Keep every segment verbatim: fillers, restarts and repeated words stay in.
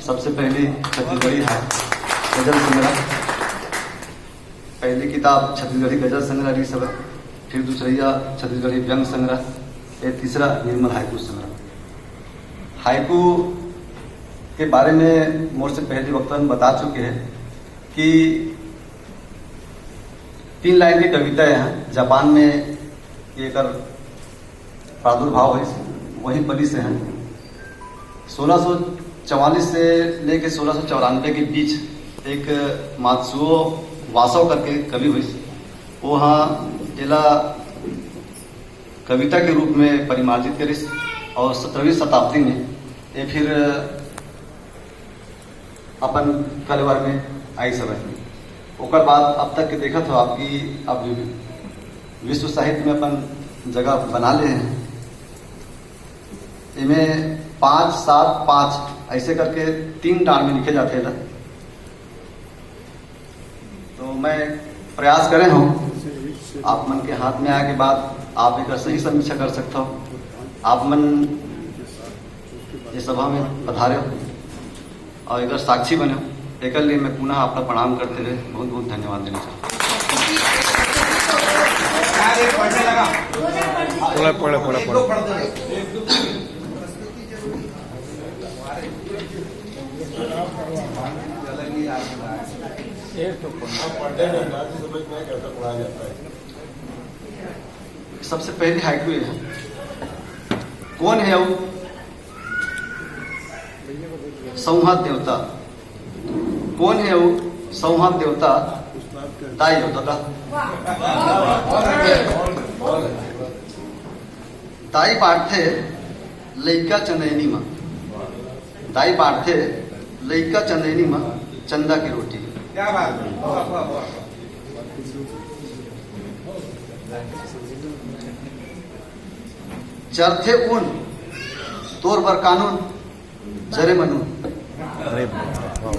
सबसे पहली छत्तीसगढ़ी है गजल संग्रह, पहली किताब छत्तीसगढ़ी गजल संग्रह रहिस हवय, फिर दूसरइया छत्तीसगढ़ी व्यंग संग्रह, ये तीसरा निर्मल हाइकू संग्रह। हाइकू के बारे में मोर से पहले वक्ता मन बता चुके हैं कि तीन लाइन के कविता है। जापान में एकर प्रादुर्भाव है, वहीं पली से हैं। सोलह सौ चवालीस से लेके सोलह सौ चौरानवे के बीच एक मात्सुओ वासव करके कवि हुई, वो हाँ एला कविता के रूप में परिमार्जित करिस और सत्रहवीं शताब्दी में ये फिर अपन कलेवर में आइस हवय। ओकर बाद अब तक के देखत हो आपकी अब विश्व साहित्य में अपन जगह बना ले हैं। इमे पाँच सात पाँच ऐसे करके तीन डांड में लिखे जाते हैं। तो मैं प्रयास करे हूँ, आप मन के हाथ में आए के बाद आप एक सही समीक्षा कर सकता हो। आप मन ये सभा में पधारे हो और एक साक्षी बने हो, एकर लिए मैं पुनः आपका प्रणाम करते हुए बहुत बहुत धन्यवाद देना चाहता हूँ। पढ़े, पढ़े, पढ़े, पढ़े। सबसे पहली हाइकू ये है, कौन है वो संहार देवता? कौन है वो संहार देवता? दाई हो दादा। दाई बांटथे लइका चंदैनी मा, दाई बांटथे लइका चंदैनी मा चंदा के रोटी। क्या बात है। चरथे ऊन तोर बर कानून जरे मनून।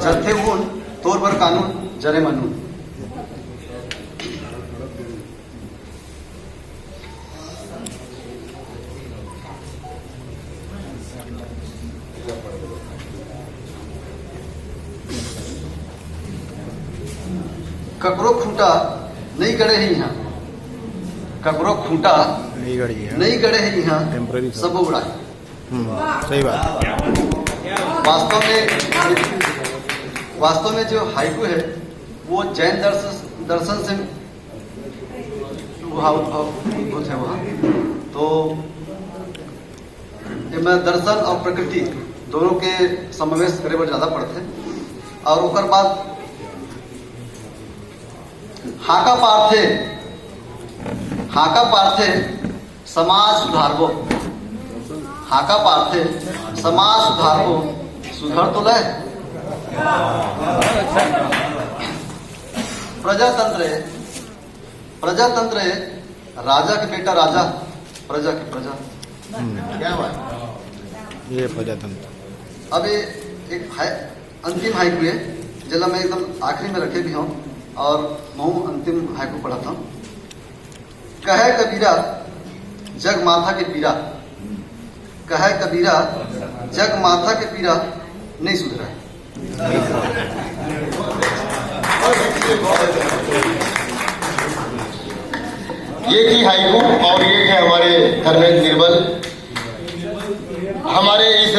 जरथे ऊन तोर बर कानून जरे मनून। ककरो खूंटा नइ गड़े हे इहाँ, ककरो खूंटा नइ गड़े हे इहाँ, सबो उड़ाए। सही बात। वास्तव में, वास्तव में जो हाइकू है वो जैन दर्शन दर्शन से उद्भव उद्भूत है वहाँ। तो एमे दर्शन और प्रकृति दोनों के समावेश करे बर ज्यादा पड़थे। और ओकर बाद हाका पारथे, हाका पारथे समाज सुधारबो, हाका पारथे समाज सुधारबो, सुधर तो ले। प्रजातंत्र, प्रजातंत्र राजा के बेटा राजा, प्रजा के प्रजा। क्या बात। ये प्रजातंत्र। अब ये एक हाई, अंतिम हाइकू है, जेला मैं एकदम आखिरी में रखे भी हूँ और मैं अंतिम हाइकू पढ़ाता हूँ। कहे कबीरा जग माथा के पीरा, कहे कबीरा जग माथा के पीरा नहीं सुधरा है। ये थी हाइकू और ये थे हमारे धर्मेंद्र निर्बल। हमारे इस